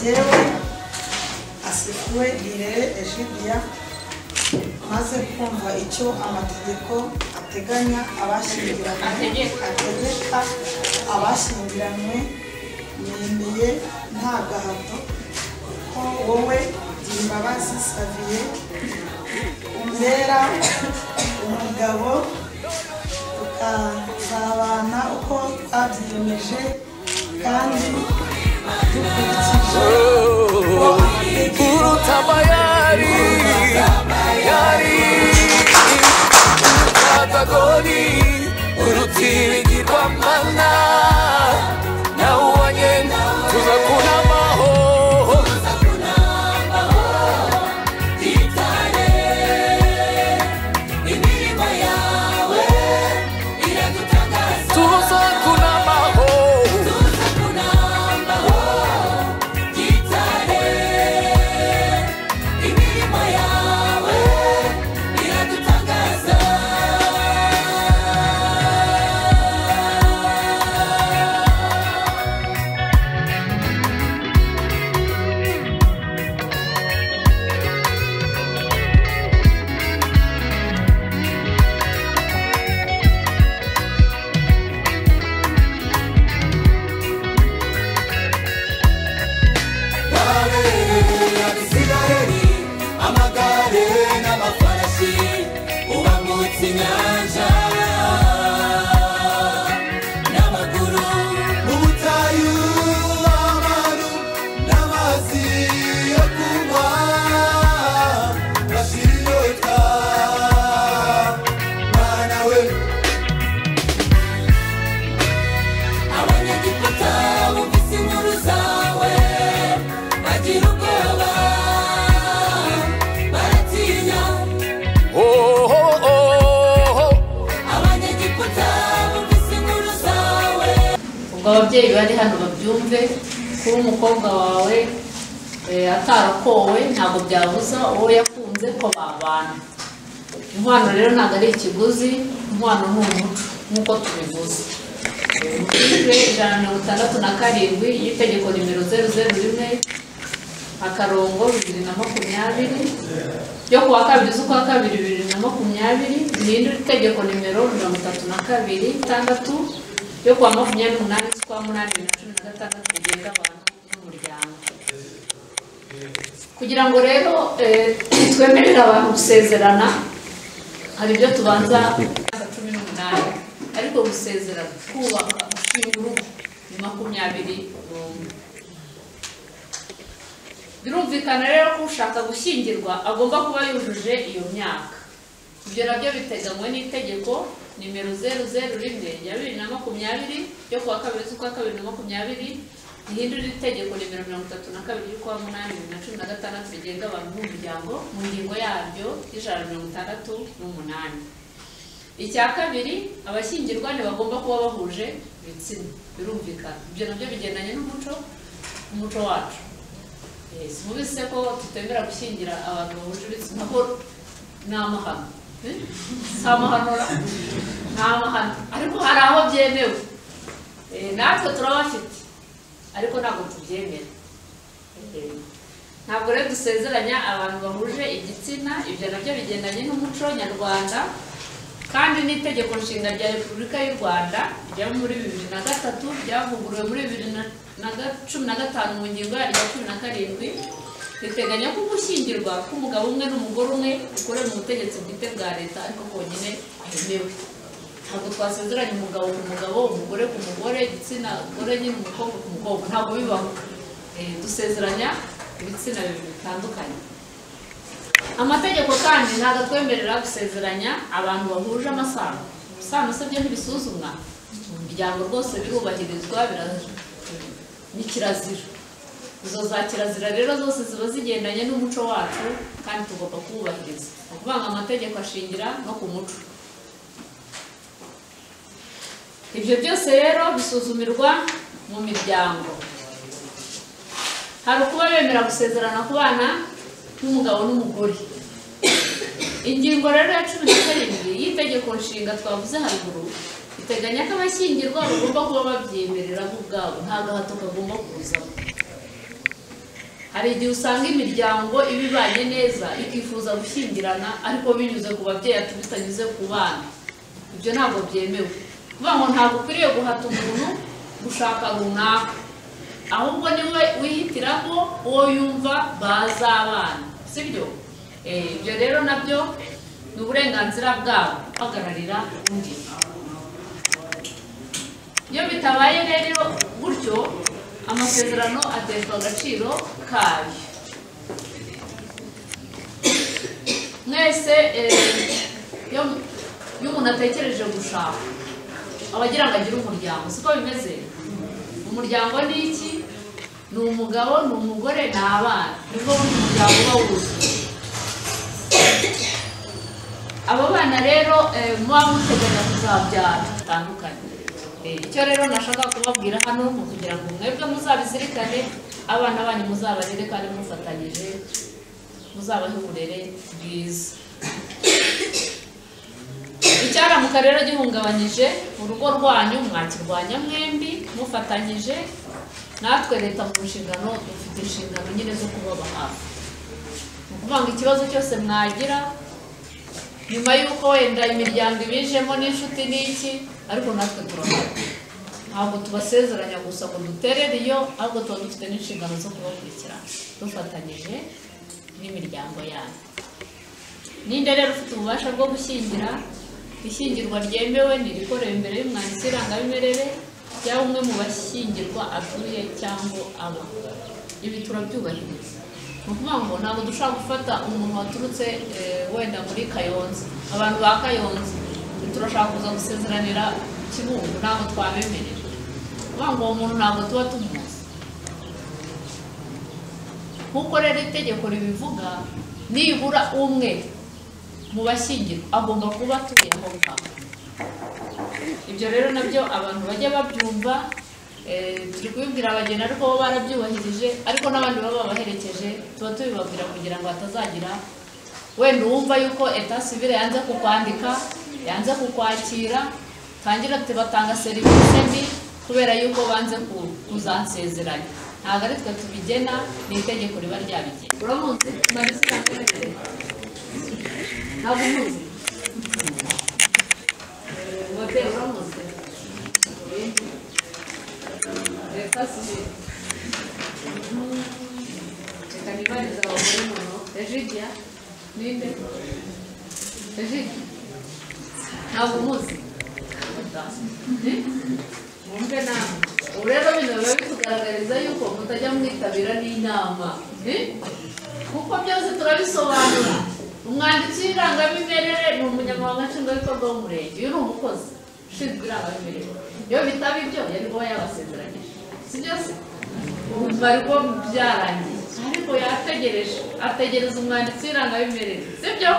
Jyewe Asifiwe Irere Egidia, maze kumva icyo amategeko ateganya abashyingiranywe, ategeka abashyingiranywe, nemeye nta gahato ko wowe Girimbabazi Xavier umbera umugabo, tukazabana uko twabyiyemeje kandi dukurikije uruta bayari yari Patagoni uruta ibigirwamana nawe tuzakunamaho. Ababyeyi bari hano babyumve, kuba umukobwa wawe atarakowe ntabwo byabuza uwo yakunze ko babana. Inkwano rero ntabwo ari ikiguzi, inkwano ni umuco nk'uko tubivuze. Article 167 y'itegeko nimero 001 akarongo 2020 ryo kuwa 2 z'ukwa 2 2020 rihindura itegeko nimero 32 6 yo kuwa 28 z'ukwa 8 2016 rigenga abantu n'umuryango. Kugira ngo rero twemerere abantu gusezerana hari ibyo tubanza 18, ariko gusezerana, kubaka, gushinga urugo ni 21. Birumvikana rero ko ushaka gushyingirwa agomba kuba yujuje iyo myaka. Ibyo nabyo biteganywa n'itegeko nimero 001 ya 2020 yo kuwa 2 z'ukwa 2 2020 rihindura itegeko nimero 32 y'ukwa 8 2016 rigenga abantu n'umuryango mu ngingo yaryo y'168. Icya kabiri, abashyingirwa ntibagomba kuba bahuje ibitsina. Birumvikana, ibyo nabyo bigendanye n'umuco, umuco wacu. Mubise ko tutemera gushyingira abantu bahuje ibitsina ko ni amahano. Si amahano, ni amahano, ariko hari aho byemewe. Natwe turabafite ariko ntabwo tubyemera. Ntabwo rero dusezeranya abantu bahuje igitsina, ibyo nabyo bigendanye n'umuco nyarwanda kandi n'itegeko nshinga rya Repubulika y'u Rwanda rya muri 2003 ryavuguruwe muri 2015 mu ngingo yaryo ya 17 riteganya ko gushyingirwa k'umugabo umwe n'umugore umwe ukorera mu butegetsi bwite bwa leta ariko konyine kwemewe. Ntabwo twasezeranya umugabo ku mugabo, umugore ku mugore, igitsina gore nyine umukobwa ku mukobwa, ntabwo bibaho. Dusezeranya ibitsina bibiri bitandukanye. Amategeko kandi ntabwo atwemerera gusezeranya abantu bahuje amasano. Isano se byo ntibisuzumwa mu miryango rwose, birubahirizwa, ni kirazira. Izo za kirazira rero zose ziba zigendanye n'umuco wacu kandi tugomba kuwubahiriza. Ni ukuvuga ngo amategeko ashingira no ku muco. Ibyo byose rero bisuzumirwa mu miryango. Hari ukuba bemera gusezerana ku bana n'umugabo n'umugore. Ingingo rero ya 17 y'itegeko nshinga twavuze haruguru iteganya ko abashyingirwa bagomba kuba babyemerera bo ubwabo, nta gahato kagomba kuzamo. Hari igihe usanga imiryango ibibanye neza ikifuza gushyingirana ariko binyuze ku babyeyi ati bitanyuze ku bana. Ibyo ntabwo byemewe. Kuvuga ngo ntabwo ukwiriye guhata umuntu gushaka runaka, ahubwo niwe wihitiramo uwo yumva bazabana, sibyo? Ibyo rero nabyo ni uburenganzira bwabo guhagararira undi. Iyo bitabaye rero gutyo, amasezerano ateshwa agaciro kayo. Mwese iyo umuntu atekereje gushaka aba agira ngo agire umuryango, siko bimeze? Umuryango ni iki? Ni umugabo, ni umugore, ni abana. Nibwo bundi umuryango uba wuzuye. Abo bana rero muba muteganya kuzabyara bitandukanye. Icyo rero nashaka kubabwira hano ni ukugira ngo mwebwe muzabizirikane, abana banyu muzabarere kandi mufatanyije, muzabahe uburere bwiza. Icyaramuka rero gihungabanyije urugo rwanyu mwakirwanya mwembi mufatanyije. Natwe leta mu nshingano dufite inshingano nyine zo kubaba hafi. Ni ukuvuga ngo ikibazo cyose mwagira nyuma y'uko wenda imiryango ibijemo n'inshuti n'iki, ariko natwe turahari. Ntabwo tubasezeranya gusa ngo duterere iyo, ahubwo tuba dufite n'inshingano zo kubakurikirana dufatanyije n'imiryango yanyu. Ninde rero ufite ububasha bwo gushyingira? Ishyingirwa ryemewe ni irikorewe imbere y'umwanditsi w'irangamimerere cyangwa umwe mu bashyingirwa atuye cyangwa aba. Ibi turabyubahiriza. Ni ukuvuga ngo ntabwo dushobora gufata umuntu waturutse wenda muri Kayonza, abantu ba Kayonza turashaka kuza gusezeranira Kibungo, ntabwo twabemerera. Ni ukuvuga ngo uwo muntu ntabwo tuba tumuzi. Nk'uko rero itegeko ribivuga, nibura umwe mu bashyingirwa agomba kuba atuye aho ngaho. Ibyo rero nabyo abantu bajya babyumva. Turi kubibwira abageni ariko bo barabyubahirije, ariko n'abandi baba babaherekeje tuba tubibabwira kugira ngo hatazagira wenda uwumva yuko etat civil yanze kukwandika, yanze kukwakira, tangira batanga serivisi mbi kubera yuko banze kuzansezeranya. Ntabwo ari twe tubigena, ni itegeko riba ryabigena. Uramuzi? Ntabwo umuzi? Uramuzi? Leta civile. Reka nibarize abagore noneho. Egidia ninde? Egidia ntabwo umuzi? Mwumve nawe. Ubu rero bino biba bitugaragariza yuko mutajya mwitabira n'inama, kuko byose turabisobanura. Umwanditsi w'irangamimerere ni umunyamabanga nshingwabikorwa w'umurenge. Uyu ni umukozi ushinzwe irangamimerere. Iyo bitaba ibyo yari kuba yabasezeranyije, si byose? Ubu bari kuba byarangiye, ariko yategereje, ategereza umwanditsi w'irangamimerere, si byo?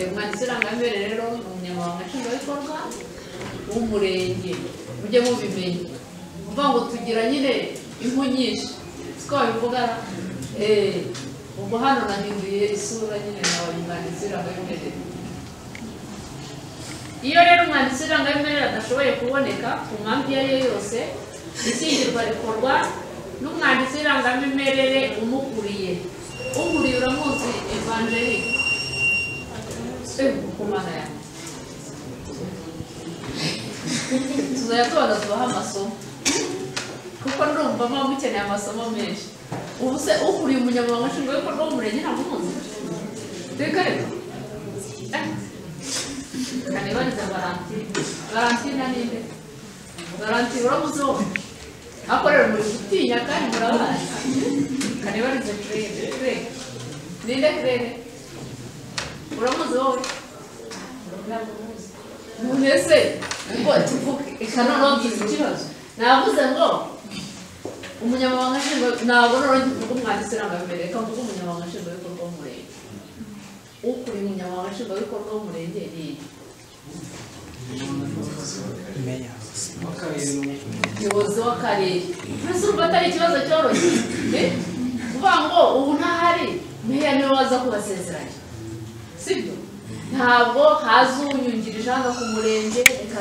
Umwanditsi w'irangamimerere rero ni umunyamabanga nshingwabikorwa w'umurenge. Mujye mubimenya. Uvuga ngo tugira nyine impu nyinshi, siko babivuga? Ubwo hano nahinduye isura nyine nabaye umwanditsi w'irangamimerere. Iyo rero umwanditsi w'irangamimerere adashoboye kuboneka ku mpamvu iyo ari yo yose, ishyingirwa rikorwa n'umwanditsi w'irangamimerere umukuriye. Ukuriye uramuzi? Evangelike ku Mana yanjye. Tuzajya tubanza tubaha amasomo, kuko ndumva muba mukeneye amasomo menshi. Ubu se ukuriye umunyamabanga nshingwabikorwa w'umurenge ntabwo umuzi? Reka reka. Kanibarize Valentine. Valentine ninde? Valentine uramuzi wowe? Akorera muri gutinya kandi murabazi. Kanibarize Claire. Claire. Ninde Claire? Uramuzi wowe? Ntabwo umuzi. None se ngo tuvuge eka noneho ngize ikibazo. Navuze ngo umunyamabanga nshingwabikorwa, ntabwo noneho ngivuga umwanditsi w'irangamimerere, reka mvuge umunyamabanga nshingwabikorwa w'umurenge. Ukuriye umunyamabanga nshingwabikorwa w'umurenge ni umuyobozi w'akarere. Mbese urumva atari ikibazo cyoroshye? Kuvuga ngo ubu ntahari, meya niwe waza kubasezeranya, sibyo? Ntabwo haza unyungirije hano ku murenge, reka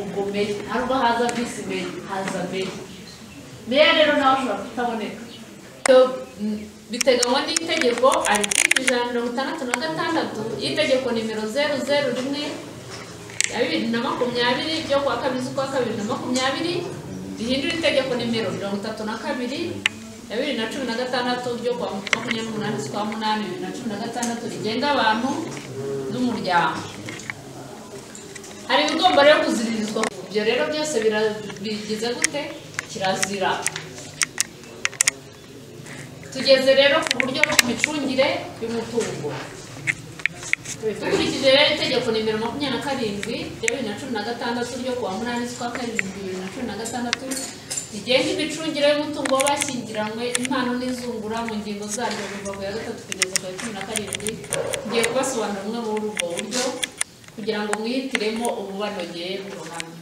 ubwo meya, ntabwo haza visi meya, haza meya. Meya rero nawe ashobora kutaboneka. Biteganywa n'itegeko article 166 y'itegeko nimero 001 ya 2020 ryo kuwa 2 z'ukwa 2020 rihindura itegeko nimero 32 ya 2016 ryo kuwa 28 z'ukwa 8 2016 rigenga abantu n'umuryango. Hari ibigomba rero kuziririzwa. Ibyo rero byose bigize gute? Kirazira. Tugeze rero ku buryo bw'imicungire y'umutungo. Dukurikije rero itegeko nimero 27 rya 2016 ryo kuwa 8 z'ukwa 7 2016 rigenga imicungire y'umutungo w'abashyingiranywe, impano n'izungura mu ngingo zaryo kuva ku ya 3 kugeza ku ya 17, ngiye kubasobanurira bumwe muri ubwo buryo kugira ngo mwihitiremo ububanogeye mu ruhame.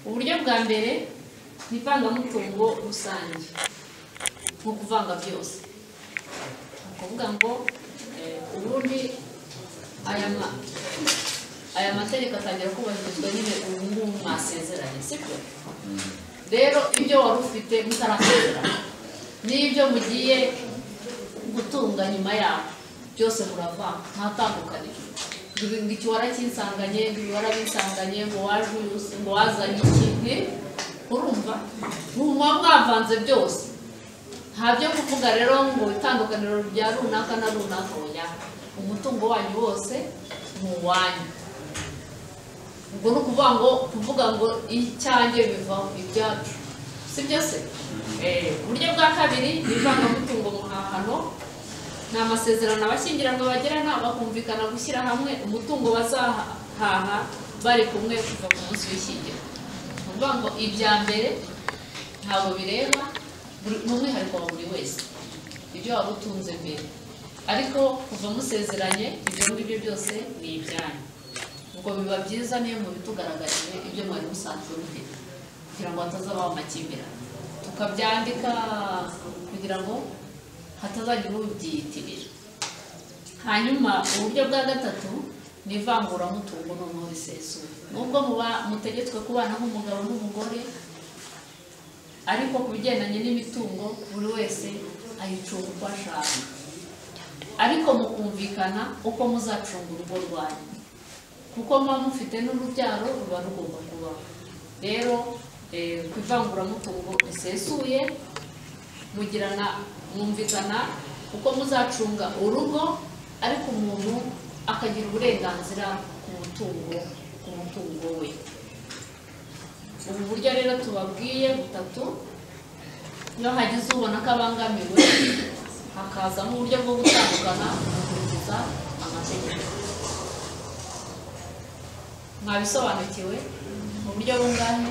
Uburyo bwa mbere ni ivangamutungo rusange, nko kuvanga byose. Ni ukuvuga ngo ubundi aya mategeko atangira kubahirizwa nyine ubu ngubu mwasezeranye, sibyo? Rero ibyo wari ufite mutarasezerana n'ibyo mugiye gutunga nyuma yaho byose muravanga, nta tandukaniro. Ngo iki warakinsanganye, ngo ibi warabinsanganye, ngo waje uyu, ngo wazanye iki, urumva muba mwavanze byose. Nta byo kuvuga rero ngo itandukaniro rya runaka na runaka, oya. Umutungo wanyu wose ni uwanyu. Ubwo ni ukuvuga ngo icyanjye biva ibyacu, si byo se? Uburyo bwa kabiri ni ivangamutungo muhahano. Ni amasezerano abashyingiranwa bagirana bakumvikana gushyira hamwe umutungo bazahaha bari kumwe kuva ku munsi w'ishyingira. Ni ukuvuga ngo ibya mbere ntabwo bireba, ni umwihariko wa buri wese ibyo waba utunze mbere, ariko kuva musezeranye ibyo ngibyo byose ni ibyanyu. Ubwo biba byiza niyo mubitugaragarije ibyo mwari musanzwe mufite, kugira ngo hatazabaho amakimbirane, tukabyandika kugira ngo hatazagira ubyiyitirira. Hanyuma uburyo bwa gatatu ni ivanguramutungo noneho risesuye. Nubwo muba mutegetswe kubana nk'umugabo n'umugore, ariko ku bigendanye n'imitungo buri wese ayicunga uko ashaka, ariko mukumvikana uko muzacunga urugo rwanyu, kuko muba mufite n'urubyaro ruba rugomba kubaho. Rero ku ivanguramutungo risesuye mugirana mwumvikana uko muzacunga urugo, ariko umuntu akagira uburenganzira ku mutungo we. Ubu buryo rero tubabwiye butatu, iyo hagize ubona ko abangamiwe hakazamo uburyo bwo gutandukana mugakurikiza amategeko. Mwabisobanukiwe mu buryo bungahe?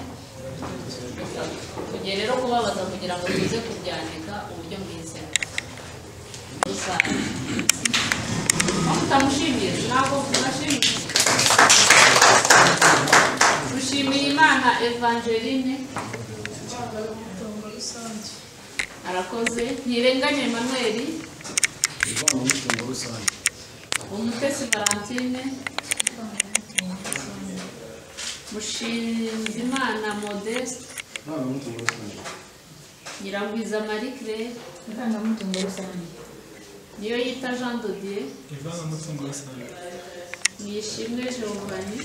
Tugiye rero kubabaza kugira ngo tuze kubyandika uburyo mwizewe rusange. Mutamushimiye ntabwo tunashimiye. Dushimiye Imana Evangeline arakoze. Ntirenganya Emmanuel, Umutesi Valentine, Mushinzimana Modeste, Nyiragwiza Marie Claire, Niyoyita Jean de Dieu, Nishimwe Giovanni,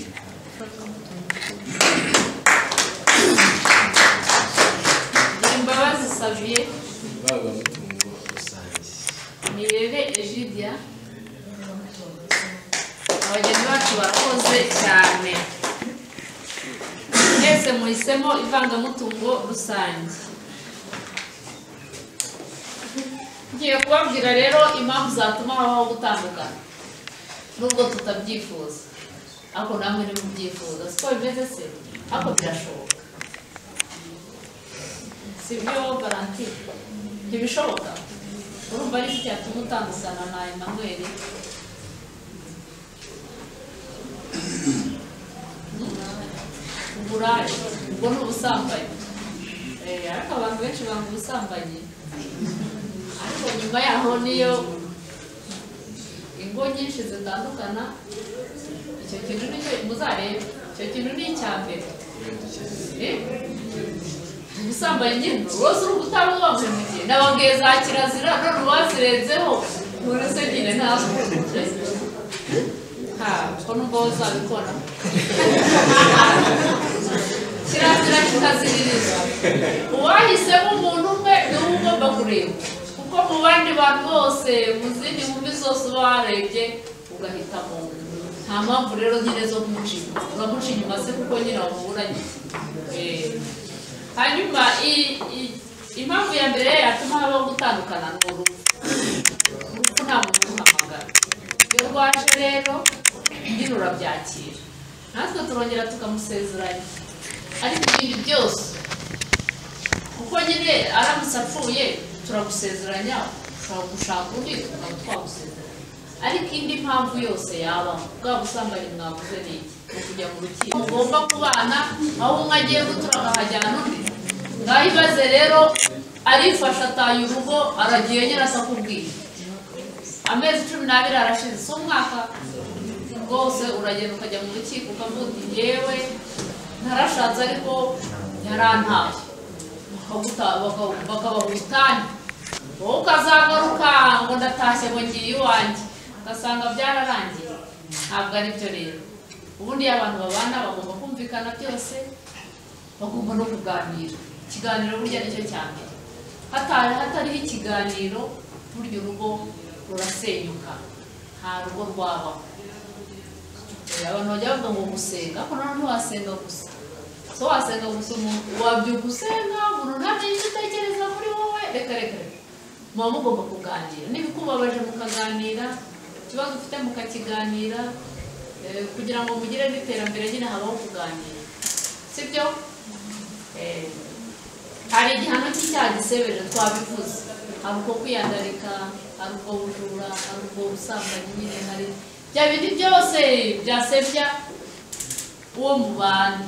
Imbabazi Xavier, Nirere Egidia. Abageni bacu barakoze cyane. Mwese muhisemo ivangamutungo rusange. Ngiye kubabwira rero impamvu zatuma habaho gutandukana, nubwo tutabyifuza, ariko namwe nimubyifuza, siko bimeze se? Ariko birashoboka, si byo Valentine? Ntibishoboka? Urumva ari iki cyatuma utandukana na Emmanuel? Uburaya, ubwo ni ubusambanyi. Ariko abantu benshi banga ubusambanyi, ariko nyuma yaho niyo ingo nyinshi zitandukana. Icyo kintu nicyo muzarebe, icyo kintu ni icya mbere. Ubusambanyi nyine rwose uri gutanga wamuhemukiye. Nababwiye za kirazira none uwazirenzeho none se nyine ntabwo. Ha, ko nubwo uzabikora. Kirazira kikaziririza. Uwahisemo umuntu umwe niwe ugomba kureba. Kuko mu bandi bantu bose mu zindi nkumi zose uba warebye ugahitamo. Nta mpamvu rero nyine zo kumuca inyuma. Uramuca inyuma se kuko nyine wamuburanye. Hanyuma impamvu ya mbere yatuma habaho gutandukana ni urupfu. Urupfu nta muntu uruhamagara. Iyo rwaje rero nyine urabyakira. Natwe turongera tukamusezeranya. Ariko ibindi byose kuko nyine aramutse apfuye turagusezeranya, ushobora gushaka undi tukaba twagusezeranya. Ariko indi mpamvu yose yaba bwa busambanyi mwavuze ni iki? Ni ukujya mu rukiko. Mugomba kubana aho umwe agiye gutura akahajyana undi. Ngaho ibaze rero arifasha ataye urugo aragiye nyine atakubwiye. Amezi 12 arashize, si umwaka rwose uragenda ukajya mu rukiko ukavuga uti yewe ntarashatse ariko yarantaye. Bakabaha ubutane. Wowe ukazagaruka ngo ndatashye ngo ngiye iwanjye, ugasanga byararangiye. Ntabwo ari byo rero. Ubundi iyo abantu babana bagomba kumvikana byose, bagomba no kuganira. Ikiganiro burya nicyo cya mbere. Hatariho ikiganiro burya urugo rurasenyuka, nta rugo rwabaho. Abantu bajya bavuga ngo gusenga, ariko nanone ntiwasenga gusa. So wasenga gusa umuntu wabyuka usenga, umuntu ntamenye icyo utekereza muri wowe, reka reka reka. Muba mugomba kuganira, n'ibikubabaje mukaganira, ikibazo ufite mukakiganira, kugira ngo mugire n'iterambere nyine habaho kuganira. Sibyo? Hari igihano cy'icyaha gisebeje twabivuze. Hari uko kwiyandarika, hari ubwo bujura, hari ubwo busambanyi nyine, hari bya bindi byose byasebya uwo mubana.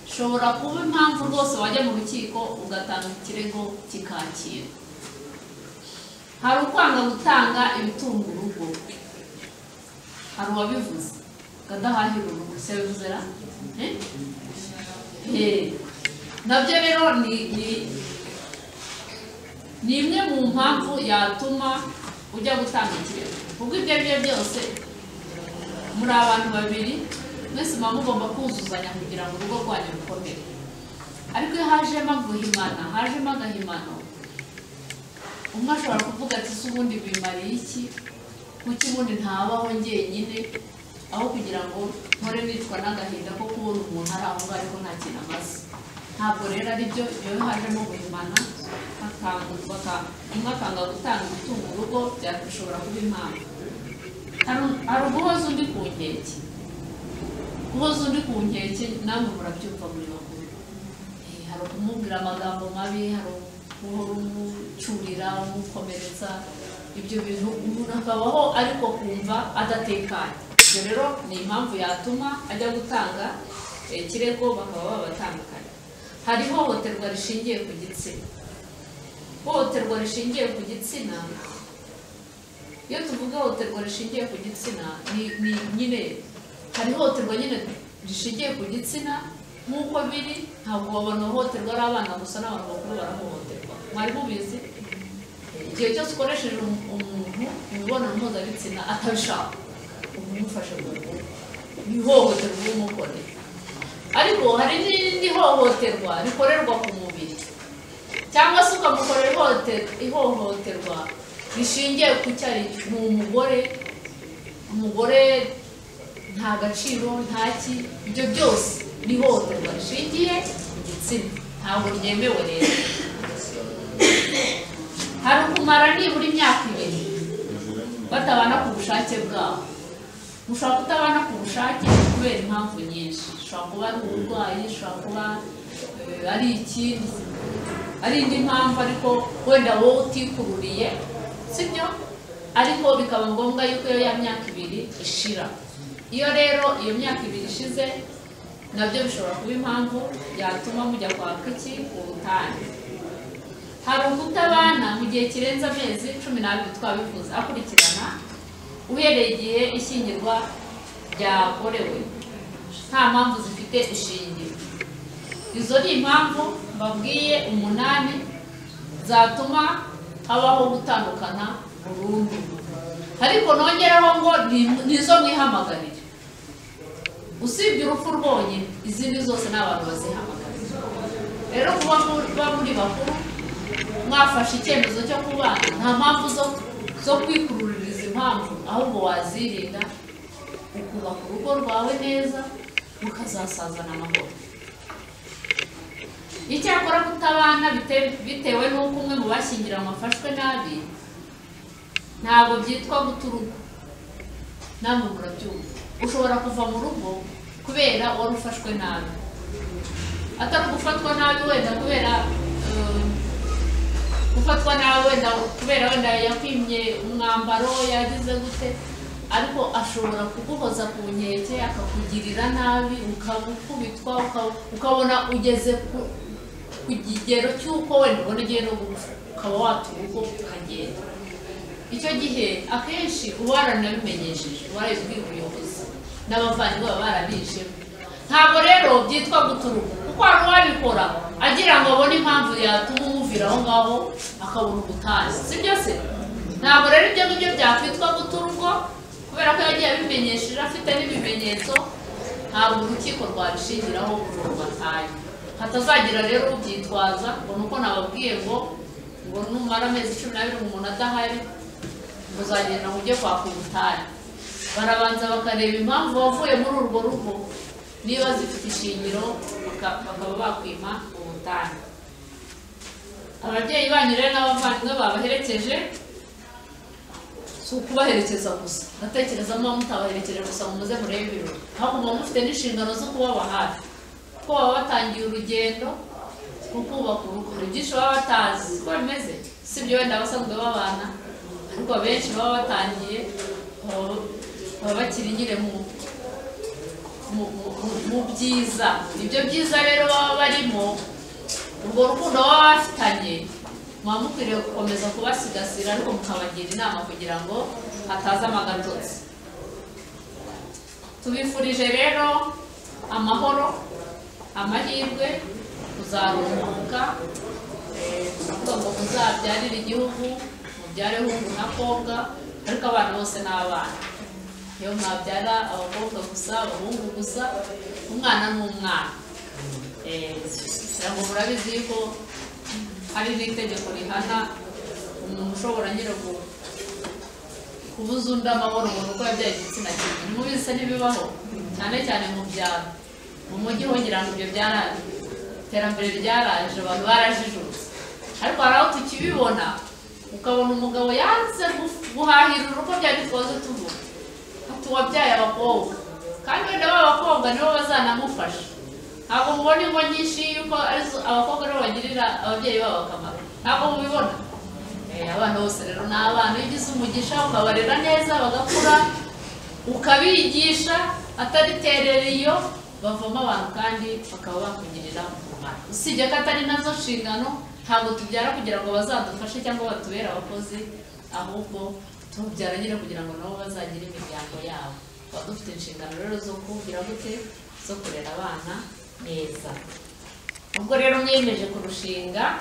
Ushobora kuba impamvu rwose wajya mu rukiko ugatanga ikirego kikakira. Hari ukwanga gutanga ibitunga urugo. Hari uwabivuze kadahahira urugo, se yabivuze ra? Nabyo rero ni imwe mu mpamvu yatuma ujya gutanga ikirego. Kuko ibyo ari byo byose muri abantu babiri mwese muba mugomba kuzuzanya kugira ngo urugo rwanyu rukomere. Ariko iyo hajemo guhimana, hajemo agahimano, umwe ashobora kuvuga ati se ubundi bimariye iki? Kuki ubundi ntabaho njyenyine? Aho kugira ngo mpore nicwa n'agahinda ko kubona umuntu ari aho ngaho ariko nta kintu amaze. Ntabwo rero ari byo. Iyo hajemo guhimana, umwe akanga gutanga ibitunga urugo, bishobora kuba impamvu. Hari uguhoza undi ku nkeke. Guhoza undi ku nkeke namwe murabyumva muri bakuru. Hari ukumubwira amagambo mabi, hari guhora umucyurira, umukomeretsa, ibyo bintu umuntu akabaho ariko kumva adatekanye. Ibyo rero ni impamvu yatuma ajya gutanga ikirego bakaba babatandukanye. Hari ihohoterwa rishingiye ku gitsina. Ihohoterwa rishingiye ku gitsina, iyo tuvuga ihohoterwa rishingiye ku gitsina ni nyine hari ihohoterwa nyine rishingiye ku gitsina nk'uko biri. Ntabwo abantu bahohoterwa ari abana gusa, n'abantu bakuru barahohoterwa. Mwari mubizi? Igihe cyose ukoresheje umuntu imibonano mpuzabitsina atabishaka, uba umufashe ku ngufu, ni ihohoterwa uba umukoreye. Ariko hari n'irindi hohoterwa rikorerwa ku mubiri, cyangwa se ukamukorera ihohoterwa rishingiye ku cyo ari cyo. Ni umugore, umugore nta gaciro, nta ki, ibyo byose ni ihohoterwa rishingiye ku gitsina, ntabwo ryemewe rero. Hari ukumara nibura imyaka 2 batabana ku bushake bwabo. Mushobora kutabana ku bushake kubera impamvu nyinshi. Ushobora kuba ari uburwayi, ushobora kuba ari ikindi, ari indi mpamvu ariko wenda wowe utikururiye, sibyo? Ariko bikaba ngombwa yuko iyo ya myaka 2 ishira. Iyo rero iyo myaka 2 ishize, nabyo bishobora kuba impamvu yatuma mujya kwaka iki? Ubutane. Hari ukutabana mu gihe kirenze amezi 12 twabivuze akurikirana, uhereye igihe ishyingirwa ryakorewe, nta mpamvu zifite ishingiro. Izo ni impamvu mbabwiye 8 zatuma habaho gutandukana burundu. Ariko nongeraho ngo nizo mwihamagarira. Usibye urupfu rwonyine, izindi zose n'abantu bazihamagarira. Rero kuba muri bakuru mwafashe icyemezo cyo kubana, nta mpamvu zo kwikuruririza impamvu, ahubwo wazirinda ukubaka urugo rwawe neza mukazasazana amahoro. Icyakora kutabana bitewe n'uko umwe mu bashyingiranywe afashwe nabi, ntabwo byitwa guta urugo. Namwe murabyumva, ushobora kuva mu rugo kubera wari ufashwe nabi, atari gufatwa nabi wenda kubera gufatwa nabi wenda kubera wenda yakwimye umwambaro yagize gute, ariko ashobora kuguhoza ku nkeke akakugirira nabi, ukabukubitwa, ukabona ugeze ku kigero cy'uko wenda ubona ugiye no gupfa, ukaba wata urugo ukagenda. Icyo gihe akenshi uba waranabimenyesheje, warabibwiye ubuyobozi n'abavandimwe baba barabijemo. Ntabwo rero byitwa guta urugo, kuko hari uwabikora agira ngo abone impamvu yatuma umuvira aho ngaho akabona ubutayu, sibyo se? Ntabwo rero ibyo ngibyo byakwitwa guta urugo, kubera ko yagiye abimenyesheje afite n'ibimenyetso, ntabwo urukiko rwabishingiraho ngo rubataye. Hatazagira rero ubyitwaza ngo nuko nababwiye ngo numara amezi 12 umuntu adahari muzagenda mujye kwaka ubutayu. Barabanza bakareba impamvu wavuye muri urwo rugo, niba zifite ishingiro bakaba bakwima ubutayu. Ababyeyi banyu rero n'abavandimwe babaherekeje, si ukubaherekeza gusa, ndatekereza muba mutabaherekeje gusa ngo muze murebe ibirori, ahubwo muba mufite n'inshingano zo kubaba hafi, kuko baba batangiye urugendo rwo kubaka urugo. Hari byinshi baba batazi uko bimeze, si ibyo wenda abasanzwe babana, ariko abenshi baba batangiye baba bakiri nyine mu byiza. Ibyo byiza rero baba barimo, urwo rukundo baba bafitanye, muba mukwiriye gukomeza kubasigasira, ariko mukabagira inama kugira ngo hatazamo agatotsi. Tubifurije rero amahoro, amahirwe, kuzaruhuka, kuvuga ngo muzabyarire igihugu, mubyare hungu na kobwa, ariko abana bose ni abana. Iyo mwabyara abakobwa gusa, abahungu gusa, umwana ni umwana. Ngo murabizi ko hari n'itegeko rihana umuntu ushobora nyine kubuza undi amahoro ngo nuko yabyaye igitsina kimwe. Ntimubizi se ntibibaho, cyane cyane mu byaro. Mu mujyi ho ngira ngo ibyo byaraje, iterambere ryaraje, abantu barajijutse. Ariko hari aho tukibibona, ukabona umugabo yanze guhahira urugo byari twaze tuvuga ati wabyaye abakobwa, kandi wenda b'abakobwa nibo bazanamufasha. Ntabwo mubona ingo nyinshi yuko abakobwa nibo bagirira ababyeyi babo akamaro, ntabwo mubibona. Abana bose rero ni abana, iyo ugize umugisha ukabarera neza bagakura, ukabigisha atariterera iyo, bavamo abantu kandi bakaba bakugirira umumaro. Usibye ko atari nazo nshingano, ntabwo tubyara kugira ngo bazadufashe cyangwa batubere abakozi, ahubwo tubyara nyine kugira ngo nabo bazagire imiryango yabo. Tuba dufite inshingano rero zo kugira gute, zo kurera abana neza. Ubwo rero mwiyemeje kurushinga,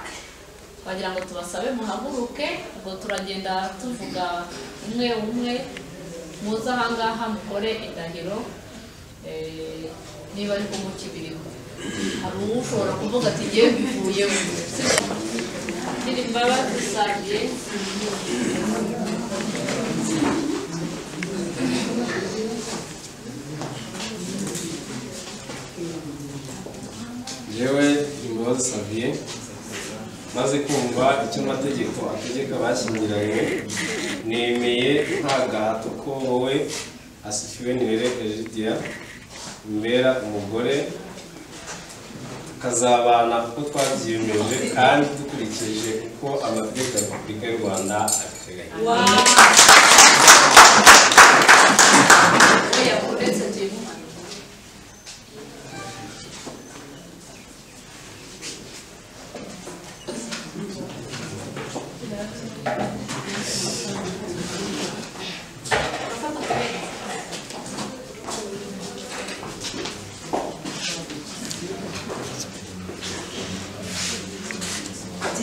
twagira ngo tubasabe muhaguruke, ubwo turagenda tuvuga umwe umwe, muze aha ngaha mukore indahiro, niba ariko mukibiriho. Hari ushobora kuvuga ati ngiye mbivuyemo. Gira imbabazi Xavier. Jewe Imbabazi Xavier, maze kumva icyo amategeko ategeka abashyingiranywe, nemeye nta gahato ko wowe Asifiwe Nirere Egidia umbera umugore, tukazabana uko twabyiyemeje kandi dukurikije uko amategeko ya Repubulika y'u Rwanda abiteganya.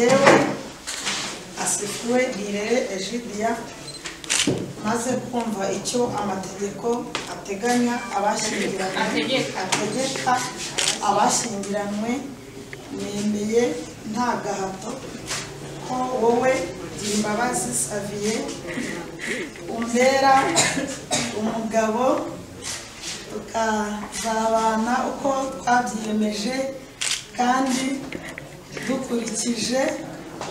Jyewe Asifiwe Nirere Egidia, maze kumva icyo amategeko ateganya abashyingiranywe, ategeka abashyingiranywe, nemeye nta gahato ko wowe Girimbabazi Xavier umbera umugabo, tukazabana uko twabyiyemeje kandi dukurikije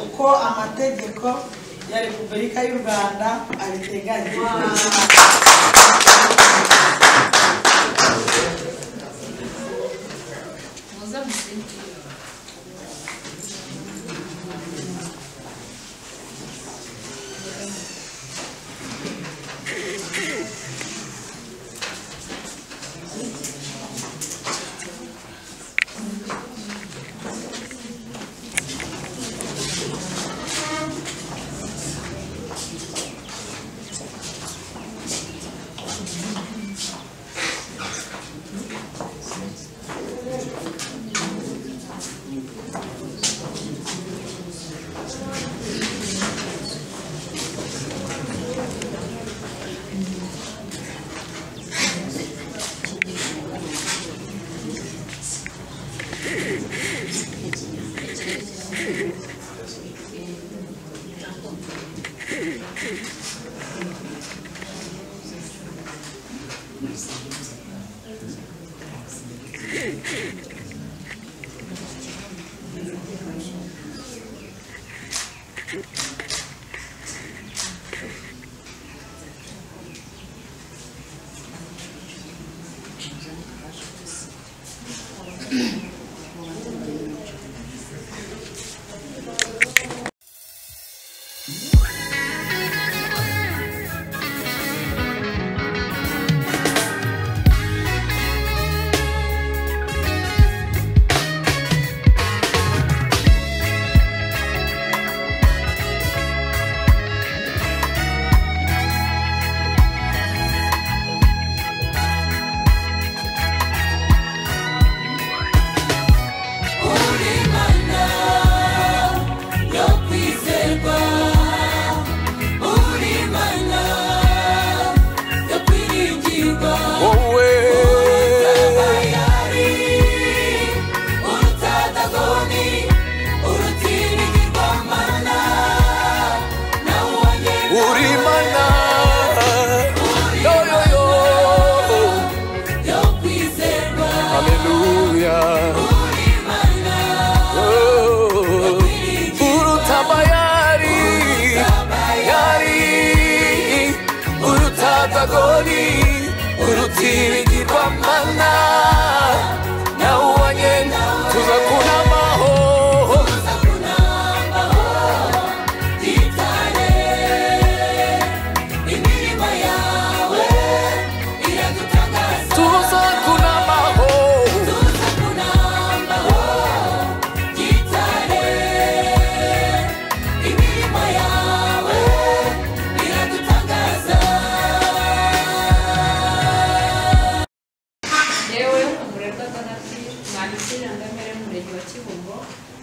uko amategeko ya Repubulika y'u Rwanda abiteganya. Muze musinye.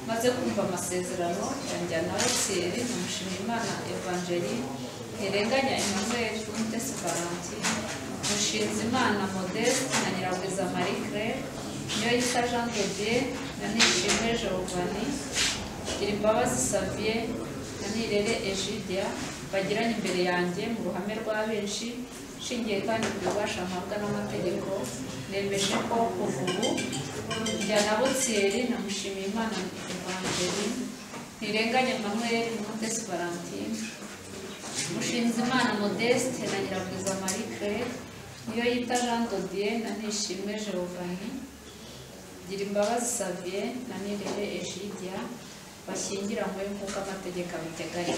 Maze kumva amasezerano yanjyana Thierry na Mushimiyimana Evangeline, Ntirenganya Emmanuel, Umutesi Valentine, Mushinzimana Modeste na Nyiragwiza Marie Claire, Niyoyita Jean de Dieu na Nishimwe Giovanni, Girimbabazi Xavier na Nirere Egidia bagiranye imbere yanjye mu ruhame rwa benshi, nshingiye kandi ku bubasha mpabwa n'amategeko, nemeje ko kuva ubu Njyanabo Thierry na Mushimiyimana Evangeline, Ntirenganya Emmanuel, Umutesi Valentine, Mushinzimana Modeste na Nyiragwiza Marie Claire, Niyoyita Jean de Dieu na Nishimwe Giovanni, Girimbabazi Xavier na Nirere Egidia bashyingiranywe nk'uko amategeko abiteganya.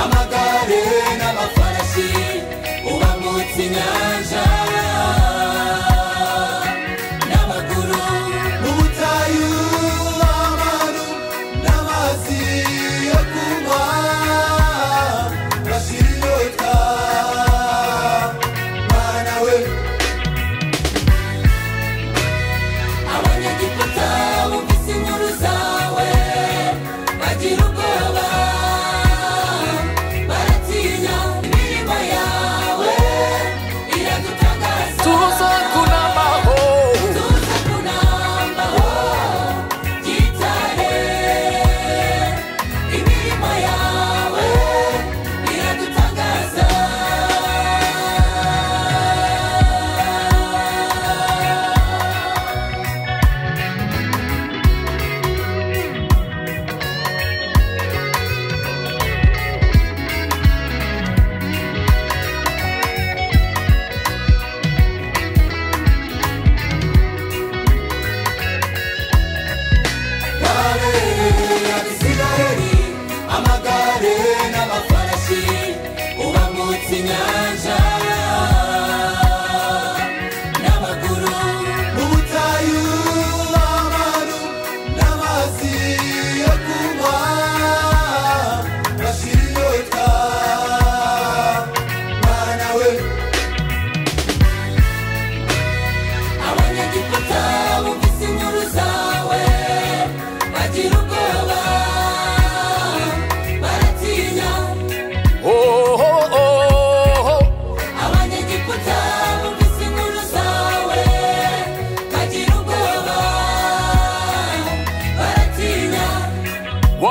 Amagare n'amafarashi uba mu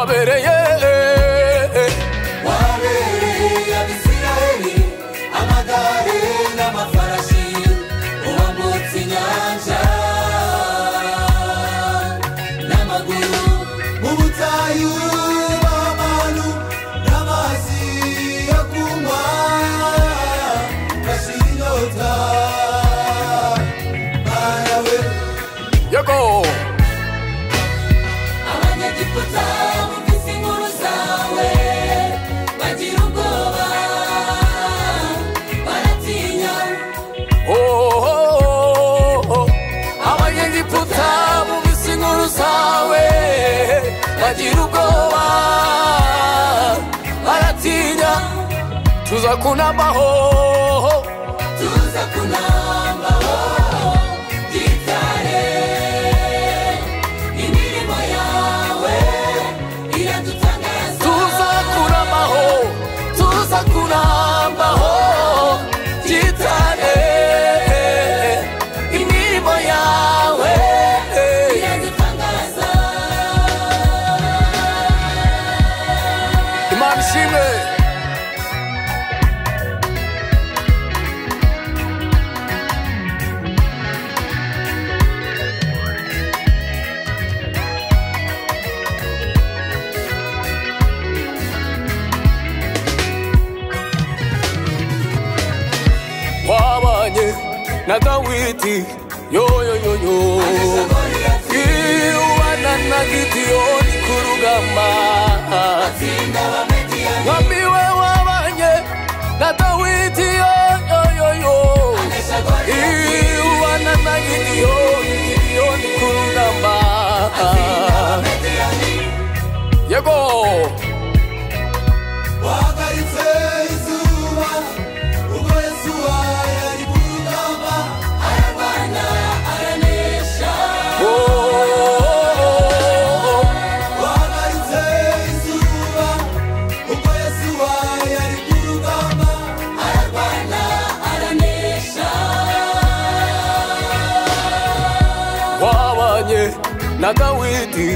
Wabereye Wabereye Abisirayeli amagare n'amafarashi ubambutse inyanja n'amaguru mu butayu b'abantu n'amazi yo kunywa bashira inyota Mana we. Yego. Abanyegiputa bumvise inkuru zawe bagira ubwoba baratinya. Oh, abanyegiputa bumvise inkuru zawe bagira ubwoba baratinya. Tuza kunambaho, tuza kunambaho gitare imirimo yawe iradutangaza. Tuza kunambaho, tuza kunambaho gitare imirimo yawe iradutangaza. Imana ishimwe. Wabanye na Dawidi yoyoyoyo, ubana na Gidiyoni ku rugamba. Mwami we wabanye na Dawidi yoyoyoyo, ubana na Gidiyoni, Gidiyoni ku rugamba. Yego. Wahagaritse izuba ubwo Yesuwa yari ku rugamba ararwana aranesha. Oh, Wahagaritse izuba ubwo Yesuwa yari ku rugamba ararwana aranesha. Wabanye na Dawidi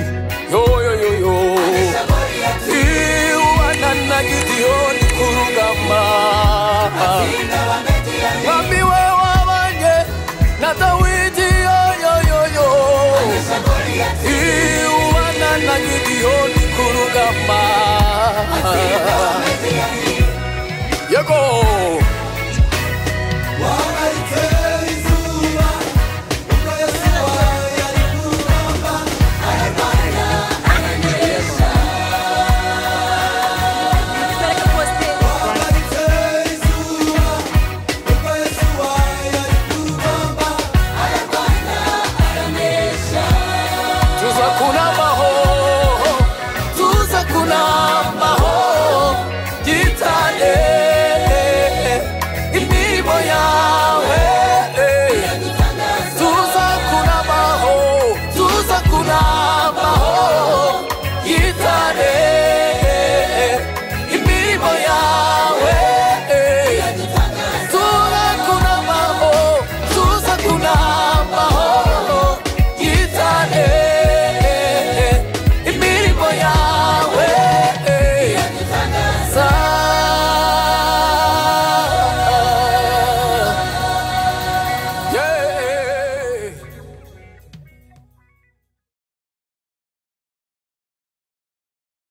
yoyoyoyo, ubana na Gidiyoni ku rugamba. Mwami we wabanye na Dawidi yoyoyoyo, ubana na Gidiyoni ku rugamba. Yego. Wahagaritse izuba ubwo Yesuwa yari ku rugamba ararwana aranesha. Wahagaritse izuba ubwo Yesuwa yari ku rugamba ararwana aranesha. Tuza kunambaho, tuza kunambaho gitare imirimo yawe.